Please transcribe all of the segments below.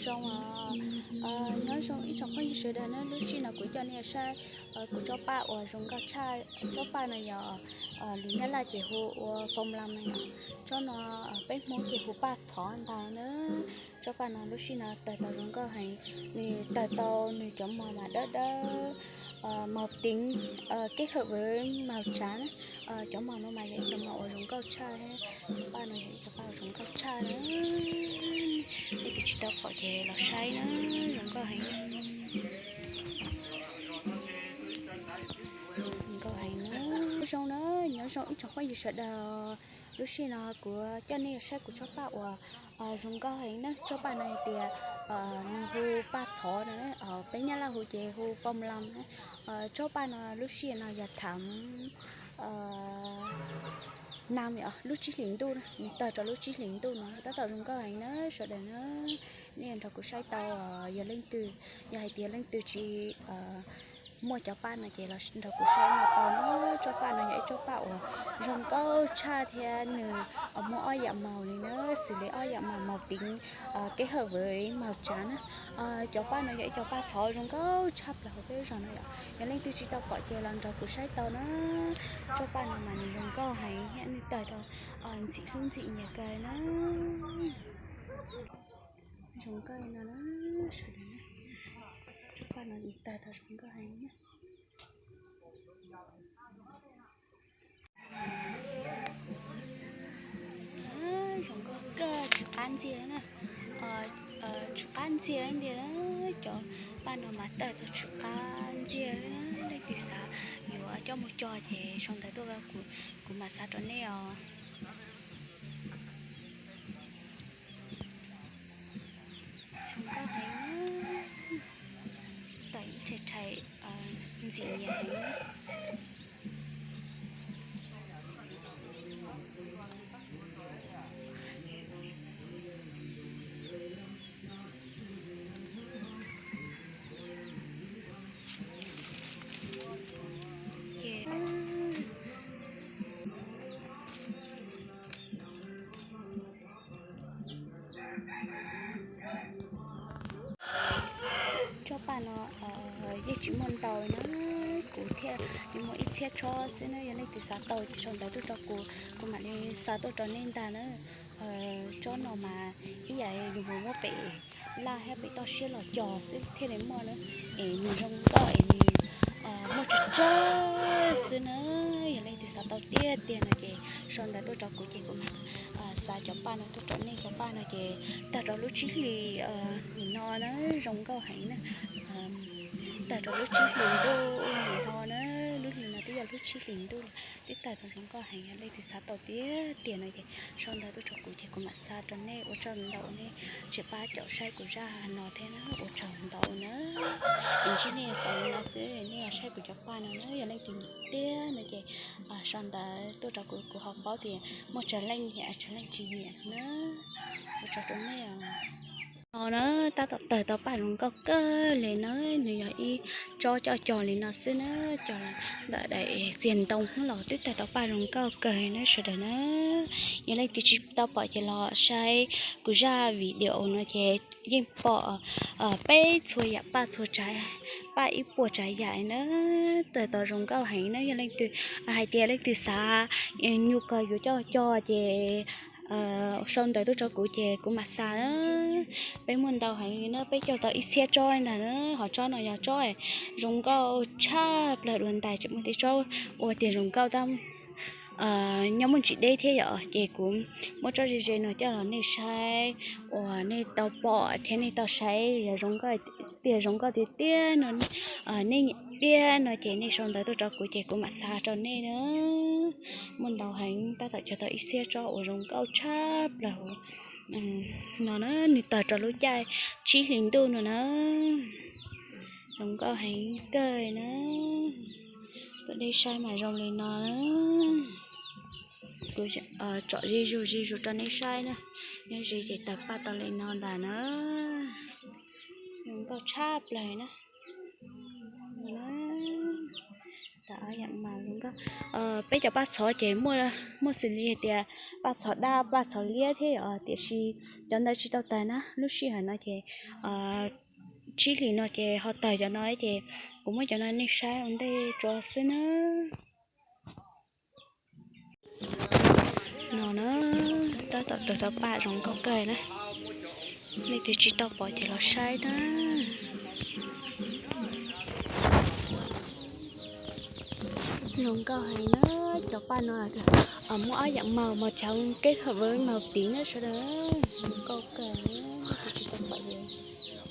Zoo os. Nyob zoo ib tsoom phooj ywg sawv daws na, lub sij no kuv coj nej saib kuv tsob paj uas zoo nkauj tshaj. Tsob paj no yog lus Nyab Laj ces hu ua phong lan no yom. Tsob no peb Hmoob ces hu paj txhov ntag na. Tsob paj no lub sij no tawg tau zoo nkauj heev, nws tawg tau nws cov mos mas dawb dawb, màu tím kết hợp với màu trắng na. Cov mos no mas yog ib cov mos uas zoo nkauj tshaj thiab. Cov paj no yog ib cov paj uas zoo nkauj tshaj na. Leej twg tsis tau pom ces los saib na, zoo nkauj heev. Zoo nkauj heev na. Zoo na, nyob zoo ib tsoom phooj ywg sawv daws. Lub sij no kuv coj nej saib kuv tsob paj uas zoo nkauj heev na. Tsob paj no hais tias nws hu paj txhov no, peb Nyab Laj hu ces hu phong lan na. Tsob paj no lub sij no yog tháng năm, lub tsib hlis ntuj na, nws tawg rau lub tsib hlis ntuj no tab tom zoo nkauj heev na sawv daws na. Nej nrog kuv saib tau, yog leej twg, yog hais tias leej twg tsis muaj cov paj no ces los nrog kuv saib no tau na. Tsob paj no yog ib tsob paj uas zoo nkauj tshaj thiab nws muaj ob yam màu li na, xws li ob yam màu màu tím kết hợp với màu trắng na. Cov paj no yog ib cov paj txhov zoo nkauj tshaj plaws hauv peb lub zos no yom. Yog leej twg tsis tau pom ces los nrog kuv saib tau na. Tsob paj no mas nws zoo nkauj heev thiab nws tawg rau ntxim hlub ntxim nyiam kawg na. Zoo nkauj no na, sawv daws na. Tsob paj no nws tawg tau zoo nkauj heev na. Zoo nkauj kawg, tsw qab ntxiag na. Tsw qab ntxiag tiag, cov paj no mas tawg tau tsw qab ntxiag. Leej twg xav yuav coj mus cog ces sau ntawv tuaj, kuv mam xa rau nej os. Zoo nkauj heev, tawm ib rhais rhais ntxim nyiam heev. Ces tsob paj no yeej tsis muaj ntau na, kuv thiaj li muaj ib txhiab tsob xwb na. Yog leej twg xav tau ces sau ntawv tuaj rau kuv, kuv mam li xa tuaj rau nej ntag na. Tsob no mas ib yam yus mus muab pem laj thiab pem toj siab los cog xwb thiaj li muaj na, es nws zoo nkauj es nws muaj tsawg tsawg xwb na. Yog leej twg xav tau tiag tiag no ces sau ntawv tuaj rau kuv ces kuv mam xa cov paj no tuaj rau nej. Cov paj no ces tawg rau lub tsib hlis nim no na, zoo nkauj heev na. Tawg rau lub tsib hlis ntuj nim no na, lub hli no twb yog lub tsib hlis ntuj, twb tawg tau zoo nkauj heev. Yog leej twg xav tau tiag tiag no ces sau ntawv tuaj rau kuv ces kuv mam xa rau nej. Ua tsaug ntau nej tseem pab caum saib kuv zaj no thiab na, ua tsaug ntau na. Es ntsib nej xaus li no xwb, nej saib kuv cov paj no na, yog leej twg nyiam tiag no ces sau ntawv tuaj rau kuv, kuv ho paub tias muaj tsawg leej nyiam tsawg leej tsis nyiam na. Ua tsaug rau nej os. No na, tab tom tawg tau paj zoo nkauj kawg li na, nws yog ib tsob coj cog li no xwb na, cog ntawm daim txiag ntoo los twb tawg tau paj zoo nkauj kawg na sawv daws na. Yog leej twg tsis tau pom ces los saib kuv zaj video no ces yeej pom peb txhua yam paj txhua tsav, paj ib puas tsav yam na, tawg tau zoo nkauj heev na. Yog leej twg hais tias leej twg xav nyuj kawg yuav coj cog ces sau ntawv tuaj rau kuv ces kuv mam xa na. Peb muaj ntau heev li na, peb cog tau ib txhiab tsob ntag na, ho tsob no yog tsob zoo nkauj tshaj plaws dua ntais, tseem muaj tej tsob ua tiag zoo nkauj tab nyob muaj ntsis deb thiab yom, ces kuv muab tsob ze ze no coj los nej saib uas nej tau pom thiab nej tau saib yog zoo nkauj tiag zoo nkauj tiag tiag no, nej nyiam tiag no ces nej sau ntawv tuaj rau kuv ces kuv mam xa rau nej na. Muaj ntau heev, tab tom cog tau ib txhiab tsob uas zoo nkauj tshaj plaws no na, nws tawg rau lub caij tsib hlis ntuj no na. Zoo nkauj heev kawg na. Tuaj dej saib mas zoo li no na. Kuv tsom ze zuj ze zus rau nej saib na. Nyob ze ces tawg paj tau li no ntag na. Zoo nkauj tshaj plaws na. Tawg ob yam mas zoo nkauj. Peb cov paj txhov ces muaj xws li hais tias paj txhov daj, paj txhov liab thiab os, tiam sis cov ntawd tsis tau tawg na. Lub sij hawm no ces tsib hlis no ces ho tawg cov no ces kuv muab cov no nej saib ua ntej tso xwb na. No na, tab tom tawg tau paj zoo nkauj kawg na. Leej twg tsis tau pom ces los saib na. Zoo nkauj heev na, cov paj no muaj ob yam màu, màu trắng kết hợp với màu tím na sawv daws. Zoo nkauj kawg, leej twg tsis tau pom ces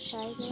saib na.